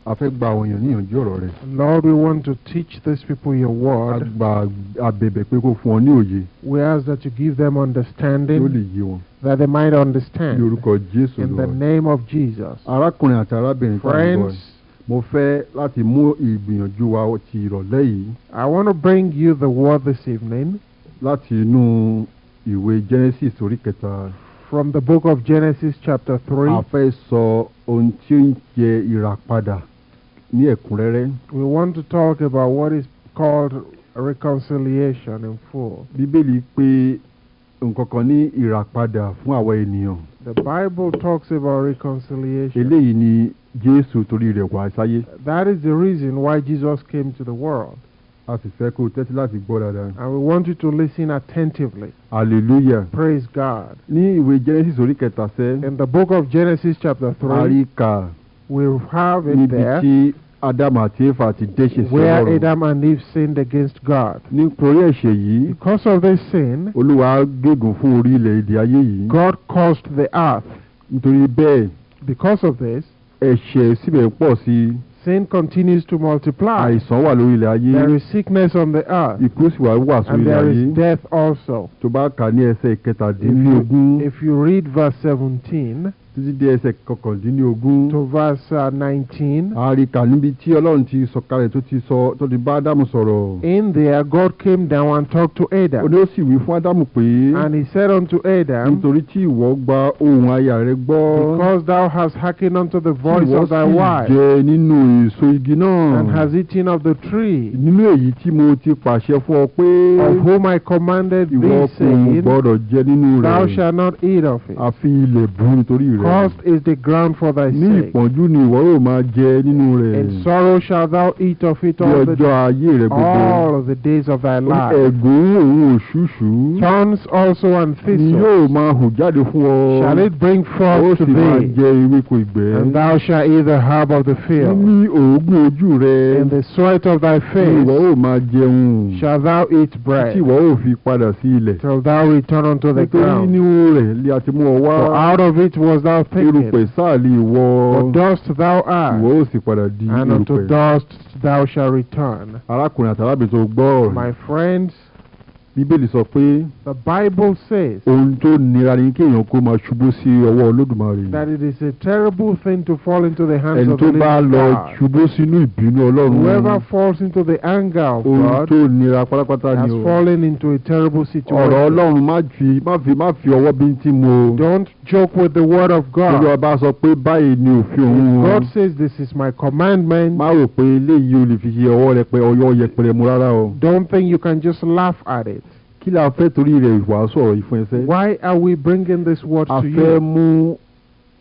A fẹ́ gba àwọn èèyàn níyànjú ọ̀rọ̀ rẹ̀. Lord, we want to teach these people your A word. gba a bẹ̀bẹ̀ pé kó fún ọ ní òye We ask that you give them kí ó lè understanding, yé wọn. that they might Ní understand. orúkọ Jésù In the Olúwa. name of Jesus. Arákùnrin àti arábìnrin tá à ń gbọ́ ẹ. Friends, Mo fẹ́ láti mú ìgbìyànjú wa ti ìrọ̀lẹ́ yìí I want to bring you the word this evening láti inú ìwé Genesis orí kẹta. from the book of Genesis, chapter 3. A fẹ́ sọ ohun tí ó ń jẹ́ ìràpadà ní ẹ̀kúnrẹ́rẹ́. We want to talk about what is called reconciliation in full. Bíbélì pè nǹkan kan ní ìràpadà fún àwa ènìyàn. The Bible talks about reconciliation. Eléyìí ni Jésù torí rẹ̀ wá sáyé. That is the reason why Jesus came to the world. A sì fẹ́ kó o tẹ́tí láti gbọ́ dáadáa. And we want you to listen attentively. Hallelujah. Praise God. Ní ìwé Genesis orí kẹta sẹ́, In the book of Genesis, chapter a 3, rí kà we have it níbi there tí Ádámù àti Éfà ti dẹ́ṣẹ̀ sí where Ọlọ́run. Adam and Eve sinned against God. Nítorí ẹ̀ṣẹ̀ yìí, Because of this sin, Olúwa gégùn fún orí ilẹ̀ èdè ayé yìí. God cursed the earth. Nítorí bẹ́ẹ̀, Because of this, ẹ̀ṣẹ̀ síbẹ̀ ń pọ̀ sí i. sin continues to multiply. Àìsàn wà lórí ilẹ̀ ayé. There is sickness on the earth, Ikú sì wà wà sórí and ilẹ̀ there ayé. is death also. Tó bá kà ní ẹsẹ̀ kẹtàdínlógún If you read verse 17 títí dé ẹsẹ̀ kọkàndínlógún. to verse 19, A rí kà níbi tí Ọlọ́run ti sọ̀kalẹ̀ tó ti sọ tó ti bá Ádámù sọ̀rọ̀. in there God came down and talked to Ó Adam. ní ó sì wí fún Ádámù pé, And he said unto Adam, nítorí tí ìwọ gba ohùn aya rẹ gbọ́, Because thou hast hearkened unto the tí voice ìwọ of thy sì wife, jẹ nínú èso igi náà, and hast eaten of the tree, nínú èyí tí mo ti pàṣẹ fún ọ pé of whom I commanded ìwọ thee, kò saying, gbọdọ̀ jẹ nínú Thou rẹ̀, shalt not eat of it. àfi ilẹ̀ bú nítorí rẹ̀. Cursed is the ground for thy Ní sake. ìpọ́njú ni ìwọ yóò máa jẹ nínú rẹ̀ In sorrow shalt thou eat of it ní all the, ọjọ́ ayé rẹ gbogbo. all of the days of thy Ó ní life. ẹ̀gún òun òṣùṣù Thorns also and ni thistles yóò máa hù jáde fún ọ, shall it bring ó forth to sì máa thee, jẹ ewéko ìgbẹ́. and thou shalt eat the herb of the field. Ní òógùn ojú rẹ In the sweat of thy ni face ìwọ ó máa jẹun, shalt thou eat tí bread, ìwọ ó fi padà sí ilẹ̀. till thou return unto the Nítorí ground. nínú rẹ̀ li a ti mú ọ wá, For out of it was thou taken, erùpẹ̀ sáà li ìwọ, for dust thou art, ìwọ ó sì padà di and unto erùpẹ̀. dust thou shalt return. Arákùnrin àti arábìnrin tó gbọ́ ọ̀rọ̀ My friends, Bíbélì sọ pé the Bible says ohun tó nira ni kéèyàn kó máa ṣubú sí ọwọ́ Olódùmarè. that it is a terrible thing to fall into the hands Ẹni of tó the bá living lọ God. ṣubú sínú ìbínú Ọlọ́run, Whoever falls into the anger of ohun God tó nira pátápátá has ni o. fallen into a terrible Ọ̀rọ̀ situation. Ọlọ́run má fi ọwọ́ bíntín mu o. Don't joke with the word of Olúwa God. bá sọ pé báyìí ni òfin òun If o. God says this is my commandment, Má rò pé eléyìí o lè fi ṣe ọwọ́ rẹ pé ọyọ́ yẹpẹrẹ mu rárá o. don't think you can just laugh at it. Kí la fẹ́ torí rẹ̀ wàásù ọ̀rọ̀ yìí fún ẹsẹ̀? Why are we bringing this word A to fẹ́ you? mú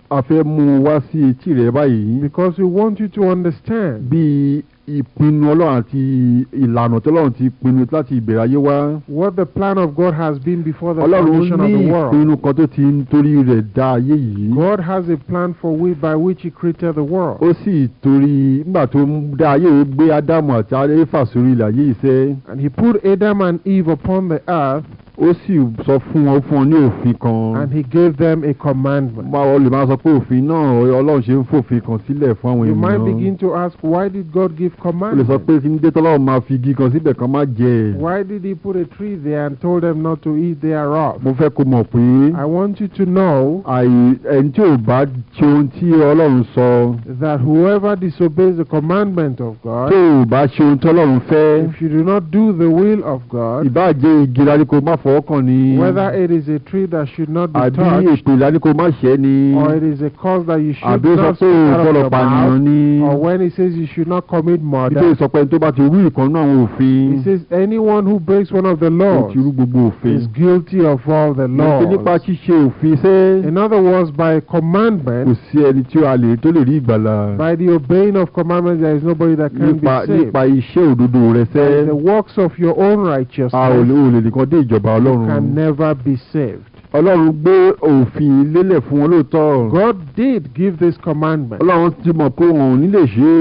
a fẹ́ mú wá sí etí rẹ báyìí Because we want you to understand bí ìpinnu Ọlọ́run àti ìlànà tí Ọlọ́run ti pinnu láti ìbẹ̀rẹ̀ ayé wá. what the plan of God has been before the Ọlọ́run foundation of ní the world. ìpinnu kan tó ti ń torí rẹ̀ dá ayé yìí. God has a plan for we by which He created the world. Ó sì torí nígbà tó ń dá ayé ó gbé Ádámù àti Éfà sórí ilẹ̀ ayé yìí sẹ́. And He put Adam and Eve upon the earth, Ó sì sọ fún wọn ní òfin kan. and He gave them a commandment. Máa ọ lè máa sọ pé òfin náà Ọlọ́run ṣe ń fòfin kan sílẹ̀ fún àwọn You might ènìyàn. begin to ask, why did God give Ó lè sọ commandments? pé kí ní dé tọ́lọ́run máa fi igi kan síbẹ̀ kan má jẹ. Why did He put a tree there and told them not to eat thereof? Mo fẹ́ kó mọ̀ pé I want you to know àì ẹni tí ò bá ṣe ohun tí Ọlọ́run sọ, that whoever disobeys the commandment of tó God, ò bá ṣe ohun tí Ọlọ́run fẹ́, if you do not do the will of God, ìbáà jẹ́ igi la ní kó má fọwọ́ kàn ní, whether it is a tree that should not be àbí touched, èpè la ní kó má ṣẹ́ ni, or it is a cause that you should àbí ó sọ not pé speak ò out of gbọ́dọ̀ your pànìyàn mouth, ní. or when he says you should not commit murder, Bíbélì sọ pé ẹni tó bá ti rú ìkan nínú àwọn òfin, he says anyone who breaks one of the ó ti laws rú gbogbo òfin. is guilty of all the Ní pé nípa laws. ṣíṣe òfin sẹ́, In other words, by kò commandment, sí ẹni tí a lè tó lè rí ìgbàlà. by the obeying of commandments, there is nobody that can Nípa be saved. nípa iṣẹ́ òdodo rẹ By sẹ́, the works of your own a ò righteousness lè ò lè nìkan dé ìjọba Ọlọ́run. can never be saved. Ọlọ́run gbé òfin lélẹ̀ fún wọn lóòótọ́. God did give this commandment. Ọlọ́run ti mọ̀ pé wọn ò ní lè ṣe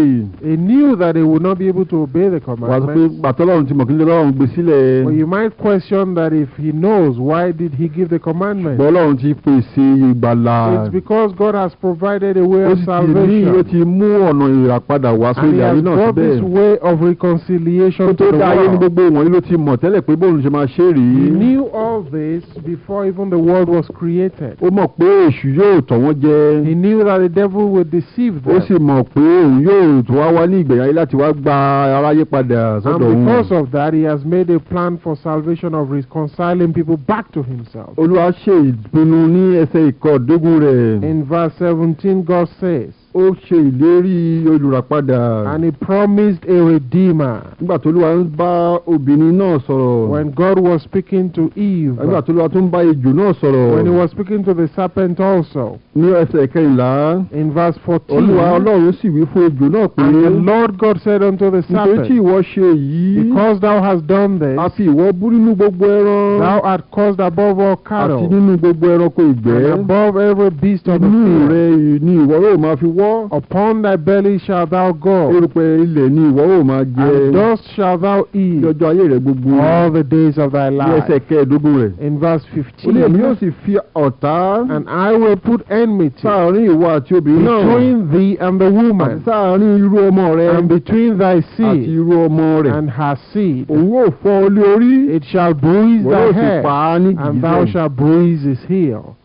é. He knew that they would not be able to obey the Wàá sọ pé commandment. gbàtọ́ Ọlọ́run ti mọ̀ kí ní Ọlọ́run gbé sílẹ̀. But you might question that if he knows, why did he give the commandment? Ṣùgbọ́n Ọlọ́run ti pèsè ìgbàlà. It's because God has provided a way Ó of sì ti ní ó salvation. ti mú ọ̀nà ìràpadà wá sórí And he ilẹ̀ ayé has náà brought síbẹ̀. this way of reconciliation Kó tó to the dá ayé ní world. gbogbo wọ̀nyí ló ti mọ̀ tẹ́lẹ̀ pé bóun ṣe máa ṣe He rèé. knew all this before even the world was created. Ó mọ̀ pé èṣù yóò tọ̀ wọ́n jẹ. He knew that the devil would deceive Ó them. sì mọ̀ pé òun yóò tó wá wá ní ìgbẹ̀yìn ayé láti wá gba aráyé padà And sọ́dọ̀ òun. because of that, he has made a plan for salvation of reconciling people back to himself. Olúwa ṣe ìpinnu ní ẹsẹ̀ ìkọ̀ọ́dógún rẹ̀. In verse 17, God says, Ó ṣe ìlérí olùràpadà. and he promised a redeemer. Nígbà tó Olúwa ń bá obìnrin náà sọ̀rọ̀. When God was speaking to Eve, Nígbà tó Olúwa tún bá ejò náà sọ̀rọ̀. when he was speaking to the serpent also, Ní ẹsẹ̀ kẹrìnlá. in verse 14, Olúwa Ọlọ́run sì wí fún ejò náà pé. and the Lord God said unto the Nítorí tí serpent, ìwọ ṣe èyí. because thou hast done A this, fi ìwọ bú nínú gbogbo ẹran. thou art cursed above all Àti cattle, nínú gbogbo ẹranko ìgbẹ́. and above every beast of the Inú field. rẹ ni ìwọ yóò máa fi wọ́. Upon thy belly shalt thou go, Erùpẹ̀ ilẹ̀ ni ìwọ yóò máa jẹ. and dust shalt thou Ní eat ọjọ́ ayé rẹ gbogbo. all the days of thy Ní ẹsẹ̀ life. kẹẹ̀ẹ́dógún rẹ̀. In verse Ó ní èmi yóò 15, sì fi ọ̀tá and I will put enmity sáàárín ìwọ àti obìnrin náà. between thee and the Àti woman, sáàárín irú ọmọ rẹ. and between thy Àti seed irú ọmọ rẹ̀. and her seed. Òun yóò fọ́ ọ lé orí. It shall bruise Ìwọ thy yóò sì head, pa á ní and thou gìgísẹ̀. shalt bruise his heel.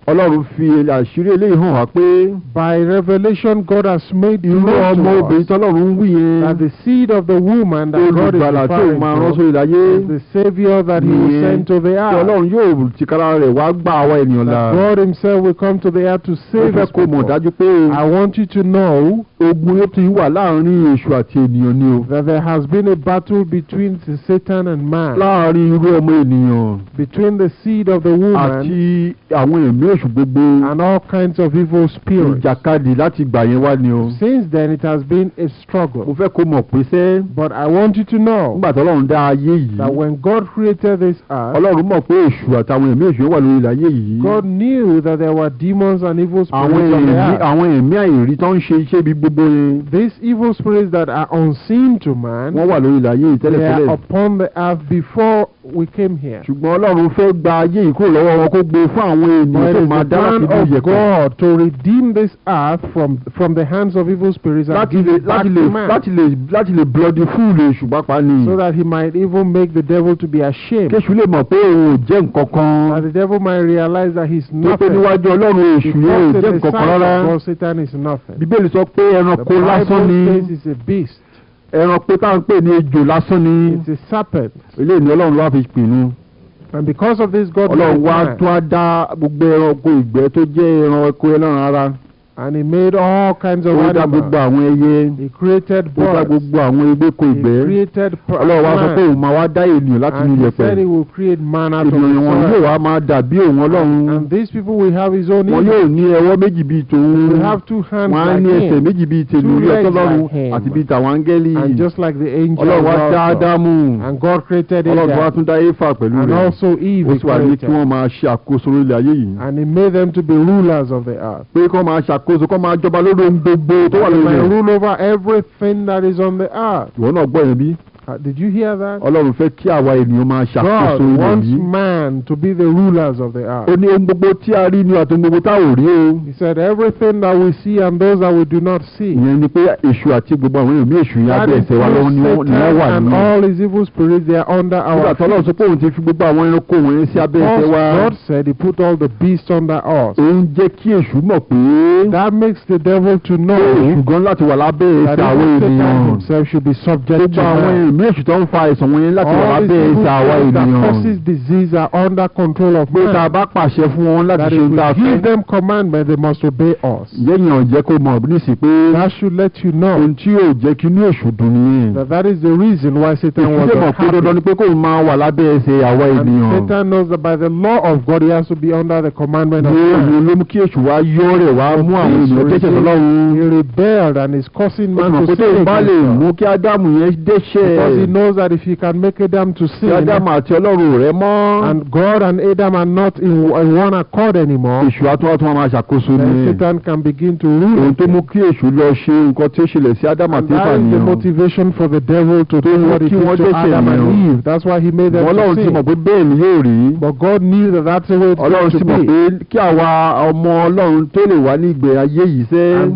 Ọlọ́run fi àṣírí eléyìí hàn wá pé By revelation, God has made irú known ọmọ to obìnrin us tọ́lọ́run ń wí yẹn. that the seed of the woman that God is Olùgbàlà tí òun referring máa rán to sórí ayé. is the Savior that He will Nìyẹn. send to the Tí earth. Ọlọ́run yóò tìkára rẹ̀ wá gba àwa ènìyàn là. That God Himself will come to the earth to Mo save fẹ́ His kó mọ̀ people. dájú pé I want you to know ogun yóò ti wà láàrin èṣù àti ènìyàn ni o. that there has been a battle between the Satan and man, Láàrin irú ọmọ ènìyàn between the seed of the woman àti àwọn ẹ̀mí èṣù gbogbo. and all kinds of evil spirits. Ìjàkadì láti gbà yẹn wá ni o. Since then, it has been a Mo struggle. fẹ́ kó mọ̀ pé sẹ́ But I want you to know nígbà tí Ọlọ́run dá ayé yìí. that when God created this earth, Ọlọ́run mọ̀ pé èṣù àtàwọn ẹ̀mí èṣù wà lórí ilẹ̀ ayé yìí. God knew that there were demons and evil Àwọn spirits on the ẹ̀mí earth. àwọn ẹ̀mí àìrí tó ń ṣe iṣẹ́ ibi gbogbo yẹn. These evil spirits that are unseen to man, Wọ́n wà lórí ilẹ̀ ayé yìí they are tẹ́lẹ̀tẹ́lẹ̀. upon the earth before we came here. Ṣùgbọ́n Ọlọ́run fẹ́ gba ayé yìí kúrò lọ́wọ́ wọn kó gbé fún àwọn ènìyàn But it tó is máa the dá láti plan ibi of ìyẹ̀pẹ̀. God to redeem this earth from the hands of evil spirits and Láti give lè it back láti to lè man, láti lè láti lè bloody fool èṣù pápá ni. so that he might even make the devil to be ashamed. Kéṣù lè mọ̀ pé òun ò jẹ́ nǹkan kan. That the devil might realize that he's Tó pé nothing. níwájú Ọlọ́run èṣù yẹn ò Because in jẹ́ the nǹkan kan sight of rárá. God, Satan is nothing. Bíbélì sọ pé The ẹranko lásán Bible ni. says it's a beast. Ẹranko tá à ń pè ní ejò lásán ni. It's a serpent. Eléyìí ni Ọlọ́run wá fi pinnu. And because of this, God made Ọlọ́run wá man. tún á dá gbogbo ẹranko ìgbẹ́ tó jẹ́ ẹranko ẹlẹ́ran ara. And he made all kinds of Ó dá gbogbo animals. àwọn ẹyẹ. He created Ó dá birds. gbogbo àwọn ewéko He ìgbẹ́. created Ọlọ́run wá sọ pé man. òun máa wá dá ènìyàn láti And inú he said iyẹ̀pẹ̀. he will create man out of Ènìyàn the wọn yóò soil. wá máa dàbí òun Ọlọ́run. And these people will have his own Wọn image. yóò ní ẹwọ́ méjì bíi tòun. They have two hands Wọ́n á like ní ẹsẹ̀ him. méjì bíi tèmi Two orí legs ọtọ́lọ́run like him. àti bíi tàwọn áńgẹ́lì. And just like the angels Ọlọ́run wá dá also. Ádámù. And God created Ọlọ́run wá Adam. tún dá Éfà pẹ̀lú And rẹ̀. also Eve Ó he sì wá ní kí created. wọ́n máa ṣe àkóso lórí ilẹ̀ ayé yìí. And he made them to be rulers of the earth. Pé kí wọ́n máa ṣàkóso kí wọ́n máa jọba lórí ohun gbogbo tó wà They lórí might ilẹ̀. rule over everything that is on the earth. Ìwọ náà gbọ́ yẹn bí? Did you hear that? Ọlọ́run fẹ́ kí àwa ènìyàn máa God ṣàkóso ilẹ̀ wants yìí. man to be the rulers of the Ó earth. ní ohun gbogbo tí a rí ni àti ohun gbogbo tá ò rí o. He said everything that we see and those that we do not see. Ìyẹn ni pé èṣù àti gbogbo àwọn èèyàn mí èṣù yẹn That abẹ́ ẹsẹ̀ wa lọ́wọ́ ni includes wọ́n ni wọ́n wà Satan and nínú. all his evil spirits, they are under Nígbà our tí Ọlọ́run sọ feet. pé òun ti fi gbogbo àwọn ẹranko wọ̀nyẹn sí abẹ́ ẹsẹ̀ Because wa. God said he put all the beasts under us. Òun jẹ́ kí èṣù mọ̀ pé That makes the devil to know èṣù gan láti wà lábẹ́ that ẹsẹ̀ àwọn even Satan ènìyàn. himself should be subject Gbogbo to àwọn man. ẹ̀mí èṣù tó ń fa àìsàn wọ̀nyẹn láti wà All these lábẹ́ evil ẹsẹ̀ àwa spirits that ènìyàn. causes disease are under control of Pé tá a man. bá pàṣẹ fún wọn láti That ṣe if ohun tá a we give fẹ́. them commandment, they must obey us. Ǹjẹ́ èèyàn jẹ́ kó mọ̀ nísì pé That should let you know ohun tí yóò jẹ́ kí inú èṣù dùn nìyẹn. that that is the reason why Satan Èṣù was lè mọ̀ pé dandan unhappy. ni pé kóun máa wà lábẹ́ ẹsẹ̀ àwa And ènìyàn. Satan knows that by the law of God, he has to be under the commandment of Ní man. òun ló mú kí èṣù wá yọ́ rẹ̀ wá mú àwọn This ènìyàn dẹ́ṣẹ̀ reason sọ́lọ́run. He rebelled and is causing Ó ti man mọ̀ to pé sin tóun bá lè against God. mú kí Ádámù yẹn dẹ́ṣẹ̀. Because Because he knows that if he can make Adam to Tí sin, Ádámù àti Ọlọ́run ò rẹ́ mọ́, and God and Adam are not in one accord anymore, èṣù á tún wá tún máa ṣàkóso then ni. Satan can begin to rule. Ohun tó mú kí èṣù lọ ṣe nǹkan tí ó ṣẹlẹ̀ sí Ádámù And àti Éfà that is the nìyẹn. motivation for the devil to do what he Kí did wọ́n to dẹ́ṣẹ̀ Adam and nìyẹn. Eve. That's why he made them Ọlọ́run to ti mọ̀ sin. pé bẹ́ẹ̀ ni yóò rí. But God knew that that's the way it's Ọlọ́run going sì to mọ̀ be. pé kí àwa ọmọ Ọlọ́run tó lè wá ní ìgbé ayé yìí sẹ́. And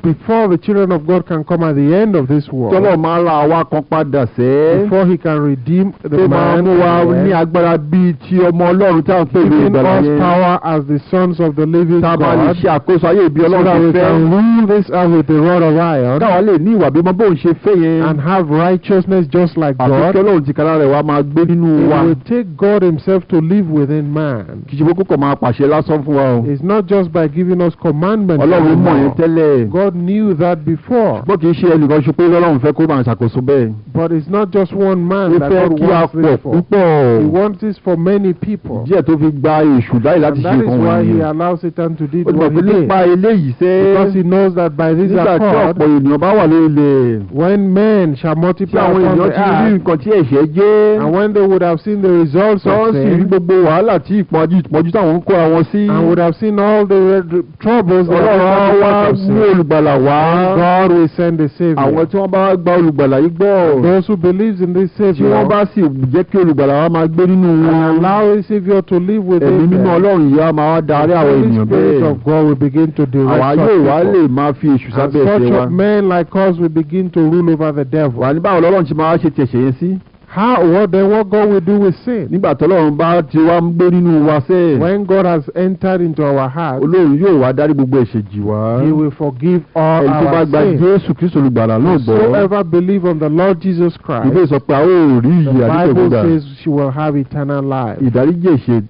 before the children of God can come at the end of this world, Tọ́lọ́run máa ra àwa kan padà sẹ́. before he can redeem Tó the máa man, mú wa ní and agbára bíi ti ọmọ Ọlọ́run tí à ń pè ní giving ìgbàlà us yẹn. power as the sons of the living Tá a máa lè God, ṣe àkóso ayé ìbí so Ọlọ́run that ti we fẹ́. can rule this earth with the rod of iron Káwa lè ní ìwà bímọ bóun ṣe fẹ́ yẹn. and have righteousness just like Àfi God. kí Ọlọ́run tìkára rẹ̀ wá máa gbé nínú wa. It will take God himself to live within man. Kì í ṣe pé kó kàn máa pàṣẹ lásán fún wa o. It's not just by giving us commandments Ọlọ́run mọ̀ yẹn anymore. tẹ́lẹ̀. God knew that before. Ṣùgbọ́n kì í ṣe ẹnìkan ṣe pé Ọlọ́run fẹ́ kó máa ṣàkóso bẹ́ẹ̀. But it's not just one man Ó that fẹ́ God kí a wants pọ̀ this for. púpọ̀. He wants this for many people. Díẹ̀ tó fi gba èṣù láyè láti And ṣe that is nǹkan why he wọ̀nyí. allows Satan to do Ó ti mọ̀ what pé he did. nípa eléyìí sẹ́. Because he knows that by this Nígbà tí accord, ọ̀pọ̀ ènìyàn bá wà lórí ilẹ̀. when men shall Tí multiply àwọn upon ènìyàn the ti rí earth, nǹkan tí ẹ̀ṣẹ̀ jẹ́. and when they would have seen the results Tó of sì rí sin, gbogbo wàhálà tí ìpọ́njú táwọn ń kóra wọn sí. and would have seen all the troubles that Ọlọ́run á are wá part of mú sin, olùgbàlà wá. God will send a Savior. Àwọn tí wọ́n bá gba olùgbàlà yìí gbọ́. Those who believes in this Tí wọ́n Savior bá sì jẹ́ kí olùgbàlà wa máa gbé nínú and wọn. allow the Savior to live Ẹ̀mí within mímọ́ them, Ọlọ́run yìí á máa wá darí the àwọn Holy ènìyàn Spirit bẹ́ẹ̀. of God will begin to direct Àwa such yóò wá people. lè máa fi èṣù And sábẹ́ ẹsẹ̀ wa. such men like us will begin to rule over the devil. Wà ní báwo lọ́lọ́run ṣe máa wá ṣe ti ẹ̀ṣẹ̀ yẹn sí? How? What then? What God will do with sin? Nígbà tọ́lọ́run bá ti wá ń gbé nínú wa sẹ́. When God has entered into our heart, Ọlọ́run yóò wá dárí gbogbo ẹ̀ṣẹ̀ jì wá. He will forgive all Ẹni tó bá our gba sins. Jésù Kristo olùgbàlà náà gbọ́. Whosoever believe on the Lord Jesus Christ, Ìwé sọ pé a ó rí the ìyè Bible àdìpẹ̀kúgbà. says she will have eternal life Ìdáríjì ẹ̀ṣẹ̀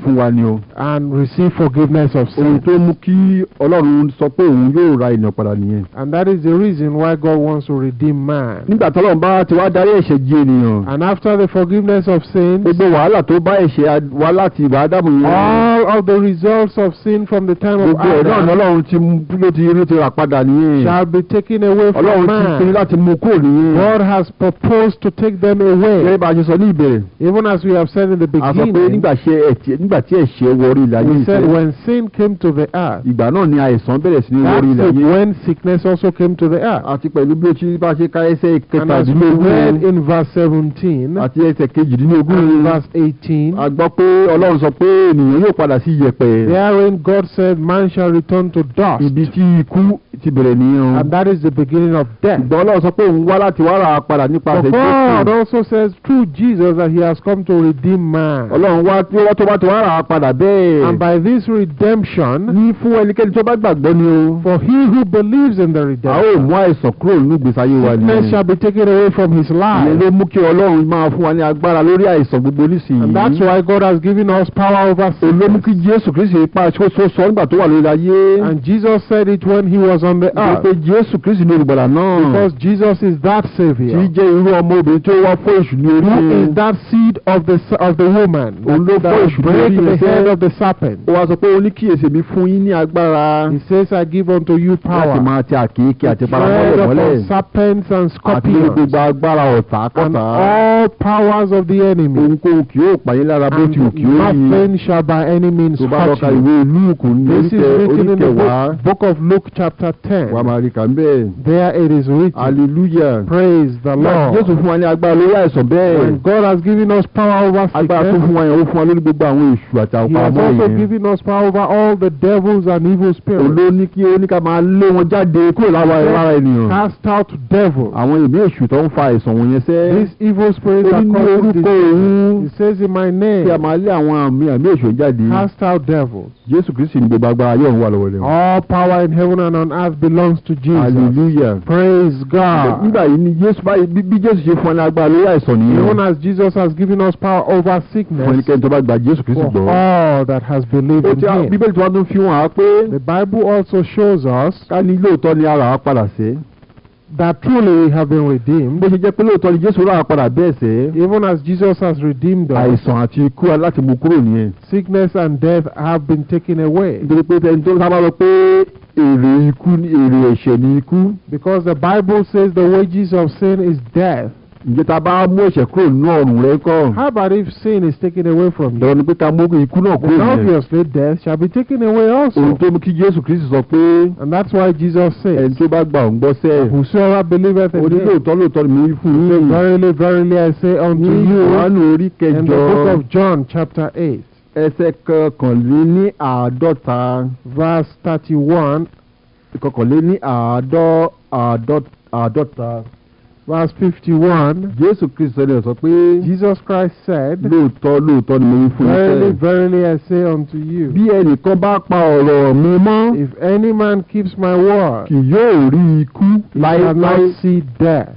fún wa ni o. and receive forgiveness of Ohun sin. tó mú kí Ọlọ́run sọ pé òun yóò ra ènìyàn padà nìyẹn. And that is the reason why God wants to redeem man. Nígbà tọ́lọ́run bá ti wá darí ẹ̀ṣẹ̀ jì ènìyàn. And after the forgiveness of sins, Gbogbo wàhálà tó bá ẹ̀ṣẹ̀ wá láti ìgbà Ádámù yẹn. all of the results of sin from the time of Gbogbo ẹ̀ náà ni Adam Ọlọ́run ti mú ló ti rà padà nìyẹn. shall be taken away from Ọlọ́run ti pinnu man. láti mú kúrò nìyẹn. God has proposed to take them away. Gẹ́gẹ́ bá a ṣe sọ ní ìbẹ̀rẹ̀. Even as we have said in the A sọ pé beginning, nígbà tí ẹ̀ṣẹ̀ wọ orí ilẹ̀ ayé we said ìfẹ́. when sin came to the earth, Ìgbà náà ni àìsàn bẹ̀rẹ̀ sí ní wọ orí that's ilẹ̀ it, ayé. when sickness also came to the earth. Àti pẹ̀lú bí ó ti bá ṣe ká ẹsẹ̀ And as we kẹtàdínlógún read in verse 17 àti ẹsẹ̀ kejìdínlógún. and verse 18, A gbọ́ pé Ọlọ́run sọ pé ènìyàn yóò padà sí iyẹ̀pẹ̀. therein God said, man shall return to dust. Ibi tí ikú ti bẹ̀rẹ̀ nìyẹn o. And that is the beginning of death. Ṣùgbọ́n Ọlọ́run sọ pé òun wá láti wá rà á padà But nípasẹ̀ God Jésù. also says through Jesus that he has come to redeem man. Ọlọ́run wá tí wọ́n tó bá ti wá rà á padà bẹ́ẹ̀. And by this redemption, Ní fún ẹnikẹ́ni tó bá gbàgbọ́ ni o. for he who believes in the A ó redemption, mú àìsàn kúrò nínú ìgbésí ayé wa sickness nìyẹn. shall be taken away from his Ìyẹn life. ló mú kí Ọlọ́run máa fún wa ní agbára lórí àìsàn gbogbo nísìnyí. And that's why God has given us power over Òun ló mú sickness. kí Jésù Kristi pa ṣoṣo sọ nígbà tó wà lórí ayé. And Jesus said it when he was on the Nítorí pé earth. Jésù Kristi ní olùgbàlà náà. Because Jesus is that Tí Savior. jẹ́ irú ọmọ obìnrin tó wá fọ́ èṣù ní orí. Who is that seed of the woman Òun ló that fọ́ will èṣù ní break orí the head ẹsẹ̀. of the serpent? Ó wá sọ pé ó ní kíyèsí mi fún yín ní agbára He says, I give unto you láti power máa tẹ àkéékè àti to tread paramọ́lẹ̀ upon mọ́lẹ̀ serpents and àti lórí scorpions gbogbo agbára ọ̀tá and kọ́tà. all powers of the enemy. Ohunkóhun kì yóò pa yín lára bó ti wù And kí ó rí. nothing shall by any means Tó bá lọ hurt ka you. ìwé Lúùkù ní This is written in the oríkẹwàá book of Luke chapter wàá 10. máa rí kà ń bẹ́ẹ̀. There it is written. Hallelujah. Praise the Jésù Lord. fún wa ní agbára lórí àìsàn bẹ́ẹ̀. When God has given us power over Agbára tó sickness, fún wa yẹn ó fún wa lórí gbogbo àwọn èṣù àti àwọn He has pamọ́ also yẹn. given us power over all the devils and evil spirits. Òun ló ní kí ó ní ká máa lé wọn jáde kúrò lára ènìyàn. Cast out devils. Àwọn ẹ̀mí èṣù tó ń fa àìsàn wọ̀nyẹn sẹ́. These evil spirits Ó are ní ní causing orúkọ disease. òun He says, in my kí a name, máa lé àwọn àmì èṣù jáde. cast out devils. Jésù Kristi ní gbogbo agbára ayé ọ̀run wà lọ́wọ́ rẹ̀. All power in heaven and on earth belongs to Jesus. Hallelujah. Praise God. Nígbà yìí ni Jésù báyìí bí Jésù ṣe fún wa ní agbára lórí àìsàn nìyẹn. Even as Jesus has given us power over Fún sickness ẹnikẹ́ni tó bá gba Jésù Kristi for gbọ́. all that has believed Ó in ti him. Bíbélì tí wọ́n tún fi hàn á pé The Bible also shows us ká ní lóòótọ́ ni ara wa padà sí. that truly we have been redeemed, Bó ṣe jẹ́ pé lóòótọ́ ni Jésù rà wá padà bẹ́ẹ̀ sẹ́. even as Jesus has redeemed us. Àìsàn àti ikú láti mú kúrò nìyẹn. Sickness and death have been taken away. Nítorí pé ẹni tó sábà lọ pé èrè ikú ni èrè ẹ̀ṣẹ̀ ni ikú. Because the Bible says the wages of sin is death. Ǹjẹ́ tá a bá mú ẹ̀ṣẹ̀ kúrò nínú ọrùn rẹ kọ́? How about if sin is taken away from you? Dandan ni pé ká mú ikú náà Then kúrò nìyẹn. obviously death shall be taken away Ohun also. tó mú kí Jésù Kristi sọ pé And that's why Jesus ẹni says, tó bá gbà òun gbọ́ sẹ́, whosoever believeth ó in ní him, lóòótọ́ lóòótọ́ ni mo wí fún yín. verily, verily, I say unto Ní you, Jòhánù orí in the kẹjọ book of John, chapter 8, ẹsẹ̀ 51, verse 31, 51, verse 51, Jésù Kristi sọ pé Jesus Christ said, lóòótọ́ lóòótọ́ ni mo wí fún yín verily, sẹ́. verily, I say unto you, Bí ẹnìkan bá pa ọ̀rọ̀ mi mọ́, if any man keeps my word, kì yóò rí ikú he shall láéláé. not see death.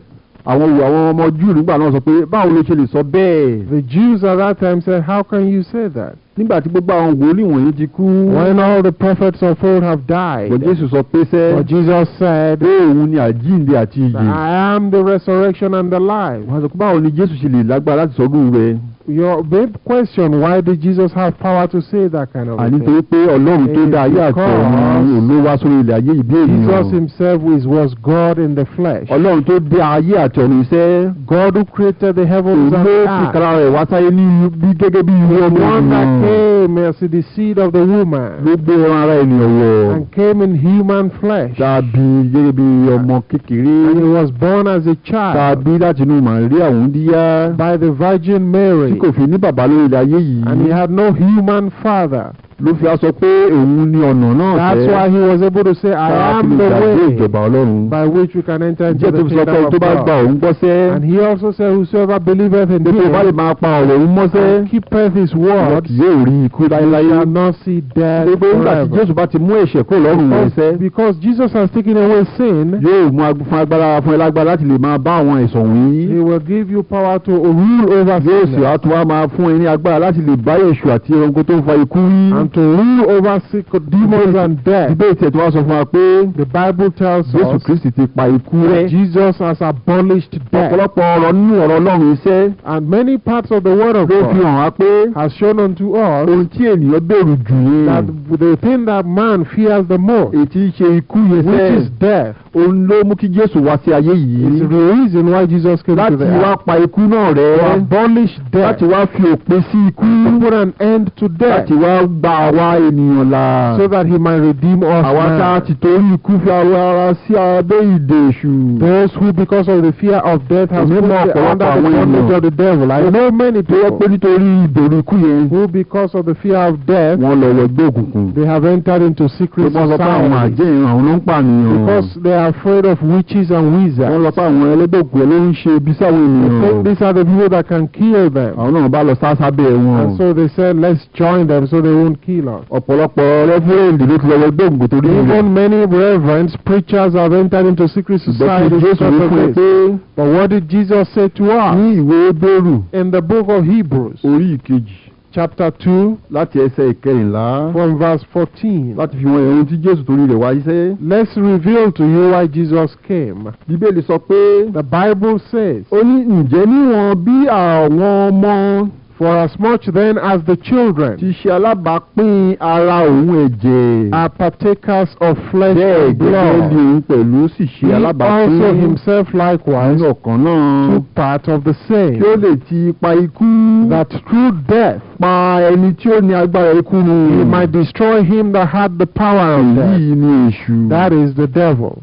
Àwọn ọmọ Júù nígbà náà sọ pé báwo ló ṣe lè sọ bẹ́ẹ̀? The Jews at that time said, how can you say that? Nígbà tí gbogbo àwọn wòlíì wọ̀nyí ti kú. When all the prophets of old have died. Bọ̀ Jésù sọ pé sẹ́, But Jesus said, pé òun ni àjíǹde àti ìyè. I am the resurrection and the life. Wọ́n sọ pé báwo ni Jésù ṣe lè lágbára láti sọdún rẹ̀? Your big question, why did Jesus have power to say that kind of a Àní thing? torí pé Ọlọ́run tó dá ayé àti ọ̀run ló wá sórí ilẹ̀ ayé yìí bí Jesus ènìyàn. himself was God in the flesh. Ọlọ́run tó dá ayé àti ọ̀run iṣẹ́. God who created the heavens Òun and ló fi earth. kára rẹ̀ wá sáyé ní bí gẹ́gẹ́ bí irú The ọmọ one that ènìyàn. came as the seed of the woman Ló gbé ẹran ara ènìyàn wọ̀. and came in human flesh. Tàbí gẹ́gẹ́ bí ọmọ kékeré. And he was born as a child Tàbí láti inú Màríà wúńdíá. by the Virgin Mary. Tí kò fi ní bàbá lórí ilẹ̀ ayé yìí. And he had no human father. Ló fi á sọ pé òun ni ọ̀nà náà That's why he was able to say, I am the way ìjọba Ọlọ́run. by which we can enter into Jẹ́ the tó fi sọ pé kingdom tó of bá gba God. òun gbọ́ sẹ́. And he also said, whosoever believeth in Pé tó bá lè him máa pa ọ̀rọ̀ òun mọ́ sẹ́. and keepeth his Wọn word kì yóò rí ikú láéláé. shall not see death Pé nígbà tí forever. Jésù bá ti mú ẹ̀ṣẹ̀ kúrò lọ́rùn rẹ̀ sẹ́. Because Jesus has taken away sin, Yóò mú fún agbára fún ẹ lágbára láti lè máa bá àwọn ẹ̀ṣẹ̀ wọ̀nyí. he will give you power to rule over Yóò sì sickness á tún wá máa fún ẹ ní agbára láti lè bá èṣù àti ẹranko tó ń fa ikú wí. and to rule over sick demons and death. Bíbélì tiẹ̀ tó wá sọ fún wa pé The Bible tells Jésù us Kristi ti pa ikú that rẹ́. Jesus has abolished death. Ọ̀pọ̀lọpọ̀ ọ̀rọ̀ nínú ọ̀rọ̀ Ọlọ́run iṣẹ́ And many parts of the Word of ló fi God hàn wá pé has shown unto us ohun tí ènìyàn bẹ̀rù jù that yẹn the thing that man fears the most, èyí tí í ṣe ikú yẹn which sẹ́ is death, òun ló mú kí Jésù wá sí ayé is yìí the reason why Jesus came to láti the wá earth. pa ikú náà To rẹ́ abolish death, láti wá fi òpin sí ikú to put an end to death, láti wá gba àwa ènìyàn là so that he might redeem us àwa tá a now. ti torí ikú fi ara sí abẹ́ ìdè èṣù. Those who, because of the fear of death, has Èmi put mọ the, ọ̀pọ̀lọpọ̀ under the àwọn bondage ènìyàn of the devil. I know many tó yẹ pé people nítorí ìbẹ̀rù ikú yẹn who, because of the fear of death, wọ́n lọ wọ ẹgbẹ́ òkùnkùn. they have entered into secret Wọ́n sọ pé àwọn society àjẹ́ ìran àwọn ló ń pànìyàn. because they are afraid of witches and Wọ́n wizards. lọ pé àwọn ẹlẹ́gbẹ́ òkùnkùn ló ń ṣe ibi sáwọn They ènìyàn. think these are the people that can kill them. Àwọn náà bá lọ sá sábẹ́ wọn. And so they said, let's join them so they won't kill us. Ọ̀pọ̀lọpọ̀ rẹ́fúrẹ́ǹdì ló ti lọ wọ ẹgbẹ́ òkùnkùn torí rẹ̀. Even many reverends, preachers have entered into secret Ṣùgbọ́n kí societies Jésù because wí of fún ẹ this. pé But what did Jesus say to us ní ìwé Hébérù in the book of Hebrews, orí ìkejì chapter 2, láti ẹsẹ̀ ìkẹrìnlá from verse 14? láti fi wọn ohun tí Jésù torí rẹ̀ wáyé sẹ́. Let's reveal to you why Jesus came. Bíbélì sọ pé The Bible says, ó ní ǹjẹ́ níwọ̀n bí àwọn ọmọ For as much then as the children ti ṣe alábàápín ara òun ẹ̀jẹ̀ are partakers of flesh bẹ́ẹ̀ and gẹ́gẹ́ blood, ni òun pẹ̀lú sì ṣe he also alábàápín himself likewise nínú ọ̀kan náà took part of the same, kí ó lè ti ipa ikú that through death pa ẹni tí ó ní agbára ikú run. he might destroy him that had the power of death, Èyí ni èṣù that is the devil,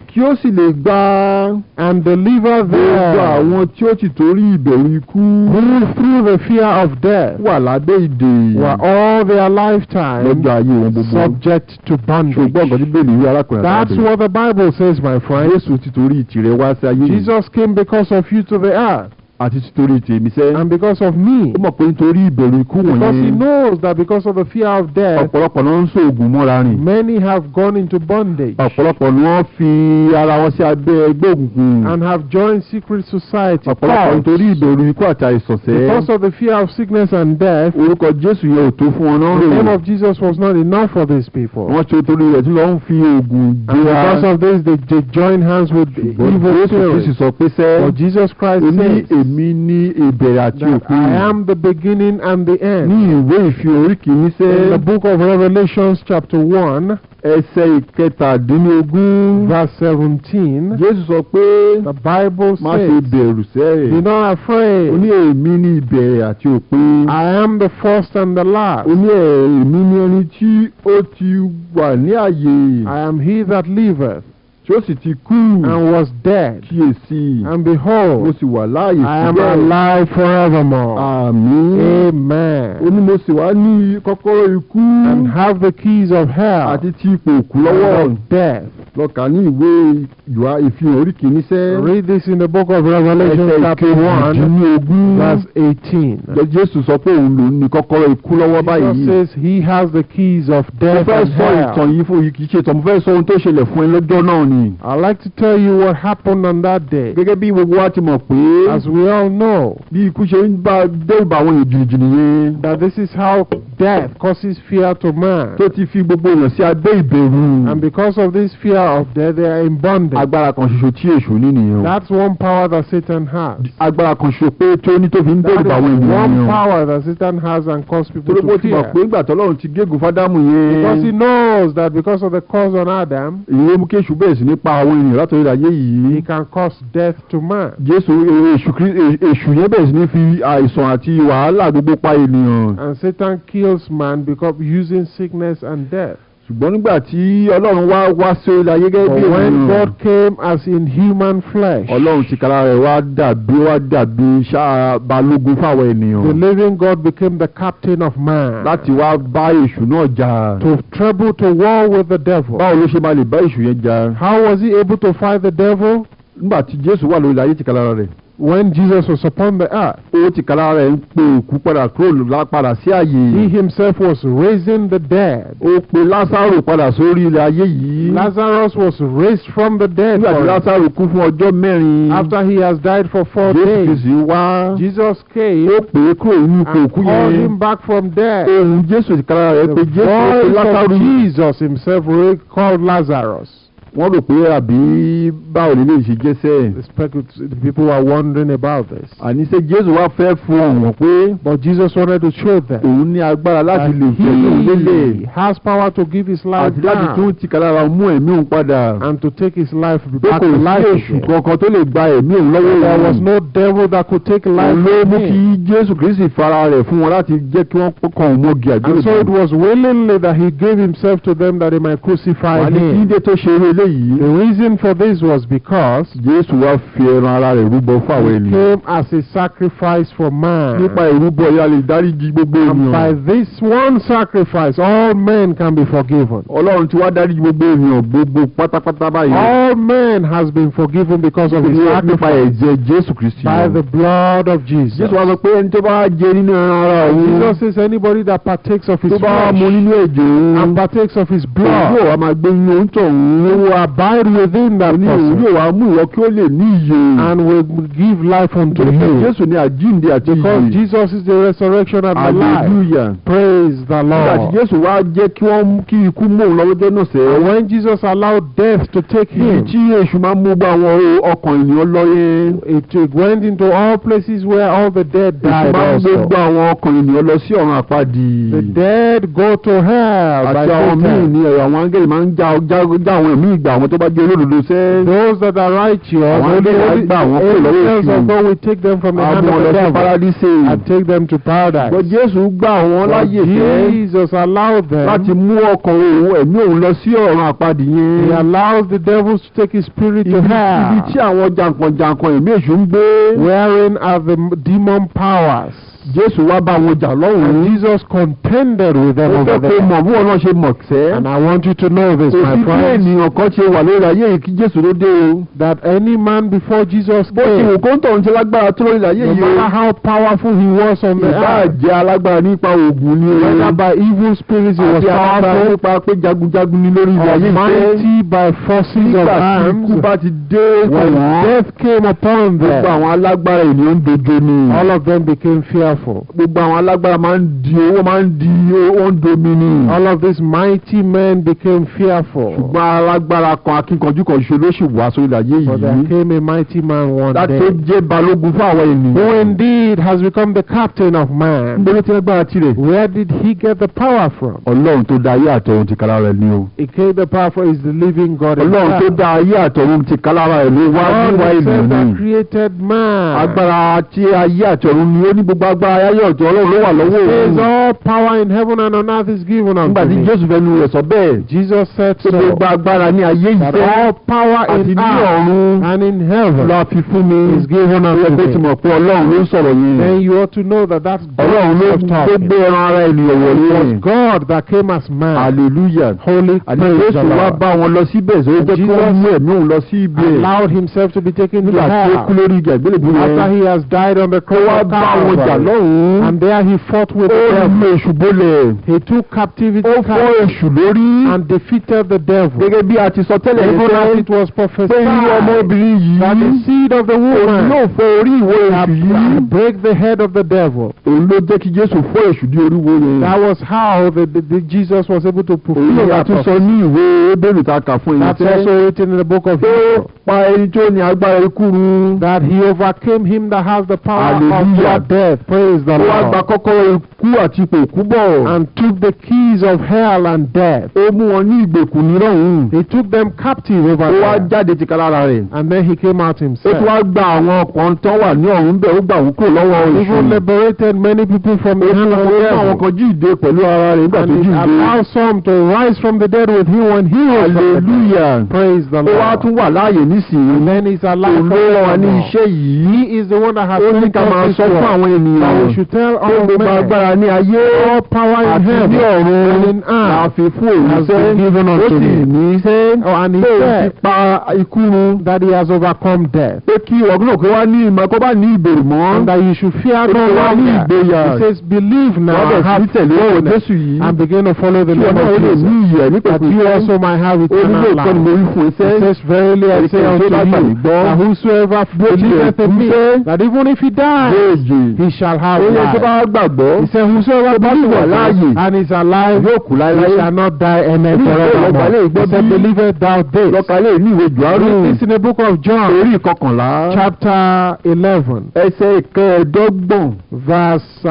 kí ó sì lè gba and deliver gbogbo them àwọn tí ó ti torí ìbẹ̀rù ikú who through the fear of death wà lábẹ́ ìdè were all their lifetime lọ́jọ́ ayé wọn gbogbo. subject to bondage. Ṣùgbọ́n nǹkan tí Bíbélì wí arákùnrin That's àti what the Bible says, my friend. Jésù ti torí tìrẹ wá sí ayé yìí Jesus came because of you to the earth àti ti torí tèmi sẹ́. and because of me. Ó mọ̀ pé nítorí ìbẹ̀rù ikú Because he wọ̀nyẹn knows that because of the fear of death, ọ̀pọ̀lọpọ̀ ló ń ṣoògùn mọ́ra rìn. many have gone into bondage Ọ̀pọ̀lọpọ̀ ni wọ́n fi ara wọn sí abẹ́ ẹgbẹ́ òkùnkùn. and have joined secret society. Ọ̀pọ̀lọpọ̀ cults. nítorí ìbẹ̀rù ikú àti àìsàn sẹ́. Because of the fear of sickness and death, Orúkọ Jésù yẹn ò tó fún wọn náà the name rò. of Jesus was not enough for these people. Wọ́n ṣe torí rẹ̀ tí wọ́n ń fi oògùn And gbéra. because of this, they join hands with Ṣùgbọ́n evil Jésù Kristi spirits. sọ pé sẹ́ But Jesus Christ ó ní says, èmi Èmi ní ìbẹ̀rẹ̀ àti that òpin. I am the beginning and the Ní end. ìwé Ìfihàn orí kìíní sẹ́, In the book of Revelations chapter 1, ẹsẹ̀ 17, verse 17, Jésù sọ pé, the Bible má ṣe says, bẹ̀rù sẹ́. "Be not afraid. Ó ní èmi ní ìbẹ̀rẹ̀ àti òpin. I am the first and the last. Ó ní èmi ní ẹni tí ó ti wà ní àyè, I am he that liveth tí ó sì ti kú. and was dead. Kíyèsí, And mo behold, sì wà láàyè I am síbẹ̀." alive forevermore." Àmín. Amen. Ó ní mo sì wá ní kọ́kọ́rọ́ ikú "And have the keys of hell àti ti ipò òkú lọ́wọ́. and of death." Lọ kà ní ìwé ìwà Ìfihàn orí kìíní sẹ́, Read this in the book of Revelation ẹsẹ̀ chapter 1, 18. verse 18. Jésù sọ pé òun lòún ní kọ́kọ́rọ́ ikú lọ́wọ́ Jesus báyìí. says he has the keys of Mo death fẹ́ and sọ ìtàn hell. yìí fún yìí, kì í ṣe ìtàn, mo fẹ́ sọ ohun tó ṣẹlẹ̀ fún ẹ lọ́jọ́ náà ni. I'd like to tell you what happened on that day. Gẹ́gẹ́ bí gbogbo wa ti mọ̀ pé As we all know, bí ikú ṣe ń bá dẹ́rù bá àwọn èèyàn jìnnìjìnnì yẹn, that this is how death causes fear to man. tó ti fi gbogbo èèyàn sí abẹ́ ìbẹ̀rù. And because of this fear of death, they are in bondage. Agbára kan ṣoṣo tí èṣù ní nìyẹn o. That's one power that Satan has. Agbára kan ṣoṣo pé tó ní tó fi ń That dẹ́rù is bá àwọn ènìyàn one nìyẹn o. power that Satan has and causes people Torí pé ó to ti mọ̀ fear. pé nígbà tọ́lọ́run ti gégùn fádámù yẹn, Because he knows that because of the curse on Adam, èyí ló mú kí èṣù bẹ̀rẹ̀ sí ní pa àwọn ènìyàn látòrí ayé yìí. he can cause death to man. Jésù èṣù èṣù yẹn bẹ̀rẹ̀ sí ní fi àìsàn àti wàhálà gbogbo pa ènìyàn. And Satan kills man because using sickness and death. Ṣùgbọ́n nígbà tí Ọlọ́run wá wá sí orí ayé gẹ́gẹ́ bí But when ènìyàn, God came as in human flesh, Ọlọ́run tìkára rẹ̀ wá dàbí ṣáà balógun fáwọn ènìyàn, the living God became the captain of man láti wá bá èṣù náà jà. to trouble to war with the devil. Báwo ló ṣe máa lè bá èṣù yẹn jà? How was he able to fight the devil? Nígbà tí Jésù wà lórí ayé tìkára rẹ̀, When Jesus was upon the earth, ó tìkára rẹ̀ ń pe òkú padà kúrò padà sí àyè. he himself was raising the dead. Ó pe Lásárò padà sórí ilẹ̀ ayé yìí. Lazarus was raised from the dead Nígbà tí for him. Lásárò kú fún ọjọ́ 4, After he has died for 4 Jésù days, Kristi wá. Jesus came Ó pè é kúrò nínú ipò and òkú called yẹn. him back from death. Ohùn Jésù tìkára rẹ̀ The pé Jésù, ó pe voice Lásárò. of Jesus himself called Lazarus. Wọ́n rò pé àbí báwo lè lè ṣe jẹ́sẹ̀. The people were wondering about this. Àníṣe Jésù wá fẹ́ fún ọ̀wọ̀n pé But Jesus wanted to show them òun ní agbára láti that lè fẹ̀mí òun lélẹ̀ he has power to give his life àti láti tún down tìkára mú ẹ̀mí òun padà, and to take his life pé back kò to sí life èṣù again. kankan tó lè gba ẹ̀mí òun lọ́wọ́ There was òun. no devil that could take life Òun ló from mú him. kí Jésù Kristi fara rẹ̀ fún wọn láti jẹ́ kí wọ́n kàn òun mọ́gi And so it àgbélébùú. was willingly that he gave himself to them that they might crucify Wà ní kí him. dé tó ṣe eré eléyìí? The reason for this was because Jésù wá fi ẹran ara rẹ̀ rúbọ fún àwọn he ènìyàn. came as a sacrifice for man. Nípa ìrúbọ yìí, a lè dáríjì gbogbo And by ènìyàn. this one sacrifice, all men can be forgiven. Ọlọ́run ti wá dáríjì gbogbo ènìyàn gbogbo pátápátá báyìí All men has been forgiven because of his nípa sacrifice ẹ̀jẹ̀ Jésù Kristi. by the blood of Jesus. Jésù wá sọ pé ẹni tó bá jẹ nínú ẹran ara òun, Jesus says anybody that partakes of his tó bá mu flesh nínú ẹ̀jẹ̀ òun, and partakes of his òun blood yóò wá máa gbé nínú òun will abide within that ní òun person yóò wá mú ìwọ kí ó lè ní ìyè. and will give life unto Nítorí pé you. Jésù ní àjíǹde àti Because ìyè. Jesus is the resurrection and the life. Hallelujah. Praise the Nígbà tí Lord. Jésù wá jẹ́ kí wọ́n mú kí ikú mú òun lọ́wọ́jọ́ náà sẹ́, And when Jesus allowed death to take ibi him, tí èṣù máa ń mú gbọ́ àwọn ọkàn ènìyàn lọ yẹn, it went into all places where all the dead èṣù died máa ń mú also. gbọ́ àwọn ọkàn ènìyàn lọ sí ọ̀run àpáàdì. The dead go to hell by Àti àwọn míì Satan. ní ẹ̀rọ àwọn áńgẹ́lì máa ń já àwọn ẹ̀mí ìgbà àwọn tó bá jẹ́ olódodo sẹ́. Those that are righteous, Àwọn only áńgẹ́lì á gbà wọ́n kúrò lọ́wọ́ angels èṣù. of God will take them from the Á hand mú of wọn the lọ sí devil paradíṣe. and take them to paradise. Ṣùgbọ́n Jésù gbà wọ́n But láyè sẹ́ Jesus allowed them. láti mú ọkàn òun, ẹ̀mí òun lọ sí ọ̀run àpáàdì He yẹn. allows the devils to take his spirit to Ibi hell, tí àwọn jàǹkànjàǹkàn ẹ̀mí èṣù ń gbé. wherein are the demon powers. Jésù wá bá wọn jà And lọ́hùn-ún. Jesus contended with them Mo fẹ́ over kó there. mọ̀ bí wọn náà ṣe mọ̀ sẹ́. And I want you to know this, Kò my sí bí friends, ènìyàn kan ṣe wà lórí ayé yìí kí Jésù ló dé o. that any man before Jesus Bó ti wù came, kó ń tọ̀hún ṣe lágbára tó lórí ayé no yìí matter o, how powerful he was on the ìbáà earth, jẹ́ alágbára nípa oògùn ni o, whether by evil spirits he was àti alágbára powerful, nípa pé jagunjagun ni lórí ilẹ̀ ayé or yìí mighty by forces of nígbà tí ikú arms, bá ti dé kàn when wọ́n, death came upon gbogbo them, àwọn alágbára ènìyàn ń dojo ni. all of them became fearful. Gbogbo àwọn alágbára máa ń di owó, máa ń di owó, ń domi ni. All of these mighty men became fearful. Ṣùgbọ́n alágbára Alágbára kan akínkanjú kan ṣoṣo ló sì wá sórí ayé For there yìí. came a mighty man one Láti tó day, jẹ́ balógun fún àwọn who ènìyàn. indeed has become the captain of man. Níbo ló ti lágbára tirẹ̀? Where did he get the power from? Ọlọ́run tó dá ayé àtọ̀run tìkára rẹ̀ ni o. He gave the power for is the living God Ọlọ́run tó himself. dá ayé àtọ̀run tìkára rẹ̀ ló wá God níwá himself ènìyàn that ni. created man. Agbára tí ayé àtọ̀run ni ó ní gbogbo agbára ayé ọ̀tọ̀ Ọlọ́run ló wà lọ́wọ́ Says òun. all power in heaven and on earth is given Nígbà unto tí me. Jésù fẹnu rẹ̀ sọ bẹ́ẹ̀. Jesus said Pé so. gbogbo agbára ní ayé yìí That fẹ́ all power àti in ní earth ọ̀run and in heaven la fi fún mi. is given Ó yẹ unto kó ti me. mọ̀ pé Ọlọ́run ló ń sọ̀rọ̀ yẹn. Then you ought to know that that's Ọlọ́run ló God ló talking. gbé ẹran ara ènìyàn wọ̀ It was yẹn. God that came as man. Hallelujah. Holy Àní praise the Jésù wá Lord. bá wọn lọ síbẹ̀ tó jẹ́ kí wọ́n mú ẹ̀mí òun lọ sí ibẹ̀. Allowed himself to be taken to Nígbà tí ó kú hell lórí igi àgbélébùú after yẹn. he has died on the Ó cross wá of bá wọn jà Calvary. lọ́hùn-ún. And there he fought with Ó the devil. lu èṣù bolẹ̀. He took captivity Ó fọ́ captive èṣù lórí. and defeated the devil. Gẹ́gẹ́ bí a ti sọ tẹ́lẹ̀ Even as yẹn it was pé irú prophesied ọmọbìnrin that the yìí seed of the òun woman yóò fọ́ orí ìwọ èṣù yìí. shall break the head of the devil. Òun ló jẹ́ kí Jésù fọ́ èṣù ní oríwo yẹn. That was how the Jesus was able to Òun fulfill ló that tún sọ prophecy. ní ìwé Hébérù tá a kà fún yẹn That's sẹ́. also written in the book of Pé ó Hebrews. pa ẹni tó ní agbára ikú run. That he overcame him that has the power of Hallelujah. death. Praise the Ó wá gba Lord. kọ́kọ́rọ́ ikú àti ipò òkú bọ̀. And took the keys of hell and death. Ó mú wọn ní ìgbèkùn nírọ̀hún. He took them captive over Ó wá there. jáde tìkálára rẹ̀. And then he came out Ó tún himself. wá gba àwọn kan tó wà ní ọ̀run bẹ́ẹ̀ ó gbà wọ́n kúrò lọ́wọ́ Even èṣù. liberated many people from Ó the mú hand of wọn the mú àwọn devil. kan jíǹde pẹ̀lú ara rẹ̀ nígbà tó And he jíǹde. allowed some to rise from the dead with him when he rose from the dead. Hallelujah. Praise the Ó wá Lord. tún wà láàyè nísìnyí. And then he's alive Òun ló rán wa ní forevermore. iṣẹ́ yìí. He is the one that has Ó ní sent ká us máa this sọ fún world. àwọn That ènìyàn we should tell pé all gbogbo men agbára ní ayé all power in àti ní heaven ọ̀run and in la earth fi fún òun has sẹ́. been given Ó unto sì me. ní sẹ́ Oh, and he pé òun ti said pa ikú run. that he has overcome death. Pé kí ọdún òkè wá ní ìmọ̀ kó bá ní ìbẹ̀rù mọ́. And that you should fear Ó no ní wá ní longer. ìgboyà. He says, believe now Wọ́n and bẹ̀rẹ̀ sí have ní tẹ̀lé ọ̀rọ̀ boldness Jésù yìí. and begin to follow the Kí Lord ọmọ of ó lè ní Jesus. ìyè ní That pẹ̀lú you also might have Ó ní eternal lóòótọ́ ni mo life. wí fún He iṣẹ́. says, verily I say Ẹnikẹ́ni unto tó bá gbà mí you, gbọ́, that whosoever believeth in me, that even if he dies, yóò yè. he shall have Ó yẹ tó life. bá gbàgbọ́, He said, whosoever tó bá sì wà believeth láàyè, and is alive, yóò kú he láéláé. shall not die any Ní ìwé forevermore. ìlọ́gbàlẹ̀ He ìgbọ́ said, bí believeth thou this. lọ́kàlẹ̀ ní ìwé Jòhánù Read this in the book of John, orí ìkọkànlá chapter 11, ẹsẹ̀ ìkẹẹ̀ẹ́dọ́gbọ̀n. verse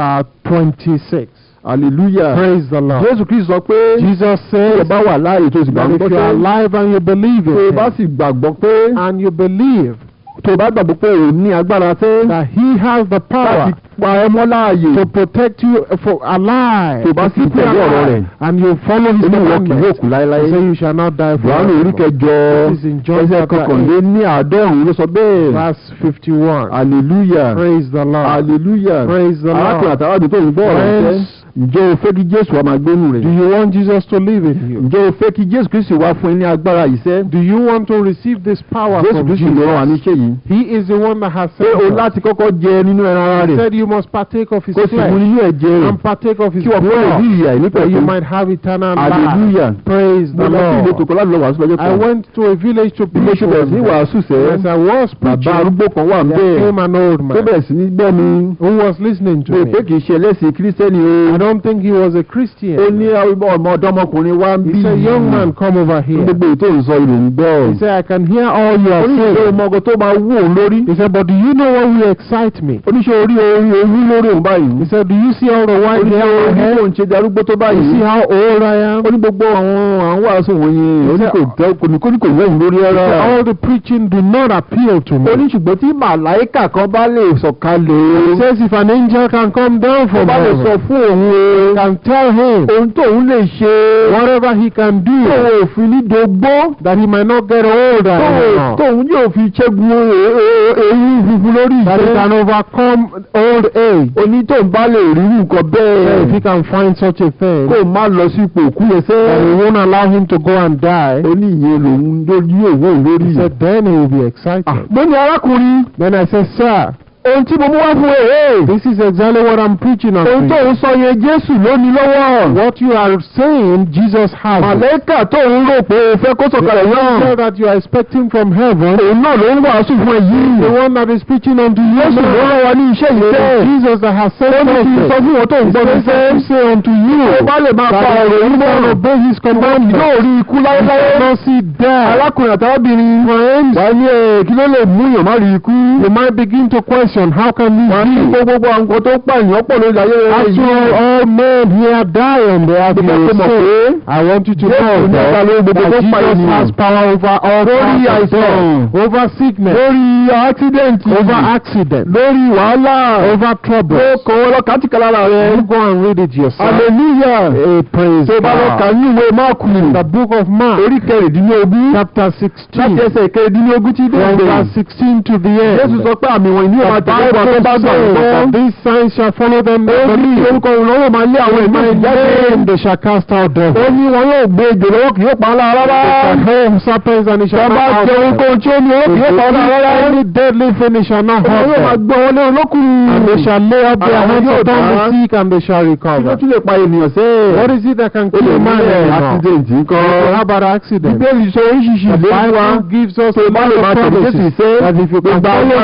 26. Hallelujah. Praise the Lord. Jésù Kristi sọ pé Jesus tí o says bá wà láàyè tó sì that gbàgbọ́ if pé you are alive and you believe tó o in bá him, sì gbàgbọ́ pé and you believe tó o bá gbàgbọ́ pé òun ní agbára tẹ́ that he has the láti power pa ẹ́ mọ́ láàyè to protect you for alive, tó o bá to sì keep you tẹ̀lé ọ̀rọ̀ alive, rẹ̀ and you follow his ó ní ìwọ kì yóò commandments, kú láéláé. he said you shall not die Jòhánù orí forever. kẹjọ This is in John ẹsẹ̀ chapter 8, kọkànléní àádọ́rùn-ún ló sọ bẹ́ẹ̀. verse 51. Hallelujah. Praise the Lord. Hallelujah. Praise the Arákùnrin Lord. àtàwọn àdùn tó ń gbọ́ ọ̀rọ̀ jẹ́. Friends, Ǹjẹ́ o fẹ́ kí Jésù wá máa gbénú rẹ̀? do you want Jesus to live in you? Ǹjẹ́ o fẹ́ kí Jésù Kristi wá fún ẹ ní agbára yìí sẹ́? Do you want to receive this power Jésù from Kristi ló rán wa Jesus? níṣẹ́ yìí. He is the one that has Pé sent o us. láti kọ́kọ́ jẹ nínú ẹran ara He rẹ̀ said you must partake of his kó sì mu flesh nínú ẹ̀jẹ̀ rẹ̀ and partake of his kí wọ́n kó lè blood, ní ìyè that you àìnípẹ̀kun. might have eternal life. Hallelujah. Praise Mo the lọ sí ìletò Lord. kan láti lọ wàásù lọ́jọ́ I kan. went to a village to Bí mo preach ṣe bẹ̀rẹ̀ sí ní one day. wàásù sẹ́, As I was bàbá preaching, arúgbó kan wà there ńbẹ̀ came an old tó man bẹ̀rẹ̀ sí ní gbọ́ mi. who was listening to Mo rò me. pé kì í ṣe ẹlẹ́sìn Kírísítẹ́nì o. I don't think he was a Christian. Ó ní ọmọ ọ̀dọ́mọkùnrin wa ń bí He said, young man, come over here. Gbogbo ètò ìsọ ìlò ń gbọ́. He said, I can hear all you Ó are ní ìṣe saying. ọmọ ọkọ tó máa wú òun lórí. He said, but do you know what will excite me? Oníṣẹ́ orí orí orí lórí òun báyìí. He said, do you see all the white Oníṣẹ́ hair on orí my head? òun ṣe darúgbó tó You báyìí. see how old I am? Ó ní gbogbo àwọn àwọn wàásù wọ̀nyẹn. Ó ní kò tẹ́ kò ní kò ní kò wú òun lórí He said, rárá. all the preaching do not appeal to Ó me. ní ṣùgbọ́n tí màláíkà kan bá lè sọ̀kalẹ̀ He o. says, if an angel can come down Tó from bá lè sọ heaven, fún òun o. can tell him Ohun tóun lè ṣe. whatever he can do, Tóun ò fi ní dogbó. that he might not get older anymore, Tóun yóò fi ṣẹ́gun eyín funfun lórí that he ìṣẹ́. can overcome old age. Ó ní tóun bá lè rí nǹkan If he bẹ́ẹ̀. can find such a thing, Kó má lọ sí ipò òkú yẹn that he sẹ́. won't allow him to go and die, Ó ní ìyẹn lòun ló ní òwò lórí. he said, then he will be excited. Mo ní arákùnrin Then I said, sir, Ohun tí mo mú wá fún ẹ. This is exactly what I'm preaching Ohun on. tó ń sọ yẹn, Jésù ló ní lọ́wọ́. What you are saying, Jesus has it. Màlẹ́kà tó ń rò pé o fẹ́ kó sọ̀kalẹ̀ The náà, angel that you are expecting from heaven, òun náà ló ń wàásù fún ẹ yìí. the one that is preaching unto you Jésù ló now, rán wa ní iṣẹ́ yìí it sẹ́. is Jesus that has sent Ó ní kí n us. sọ fún wọn tó ń gbọ́ mi sẹ́. Say unto you, Tó bá lè máa pa that ọ̀rọ̀ if yìí you mọ́, obey his commandment, yóò rí ikú láéláé. you not see death. Arákùnrin àtàrábìnrin, Friends, wà ní ẹ̀ kí ló lè mú èèyàn má rí ikú? you might begin to question, how can Wà ní this be? gbogbo àwọn nǹkan tó ń pààyàn pọ̀ lórí ayé rẹ̀ After yìí. all, all men here die on the earth. Mo fẹ́ kó mọ̀ pé I want you to Jésù know ní agbára lórí that gbogbo tó pa Jesus ènìyàn. has power over all Lórí kinds of àìsàn. death, over sickness, Lórí accident, over accident, lórí wàhálà, over trouble. Ó kàn wọ́n lọ kàtìkà lára rẹ̀. You go and read it yourself. Hallelujah. Hey, praise Tó bá lọ kà God. ní ìwé Máàkù, The book of Mark, orí 16, chapter láti 16, ẹsẹ̀ 16 tí dé from òpin. verse 16 to the end. Jésù sọ pé àmì wọ̀nyí ni yóò máa The tẹ̀lé àwọn tó Bible bá gbà says gbọ́. that these signs shall follow them that Ó ní believe. orúkọ òun lọ́wọ́ máa lé àwọn In ẹ̀mí my jáde. name they shall cast out devils. Ó ní wọn yóò gbé ejò lọ́wọ́, kì yóò pa á lára rárá. They shall hold serpents and it Tó shall bá not jẹ hurt them. ohunkóhun tí ó ní owó, kì yóò pa á lára rárá. Any deadly thing it shall not Wọn hurt yóò máa them. gbé wọn lé olókùn. And they shall lay up their Àwọn hands yóò upon dá. the sick and they shall Kí ló recover. tún lè pa ènìyàn sẹ́? What is it that can Ó lè kill man mú anymore? accident ńkọ́? How about accident? Bíbélì sọ oríṣiríṣi The ìlérí wa. Bible gives us Tó a bá lot lè of máa tẹ̀lé Jésù promises sẹ́, that if you can gbogbo follow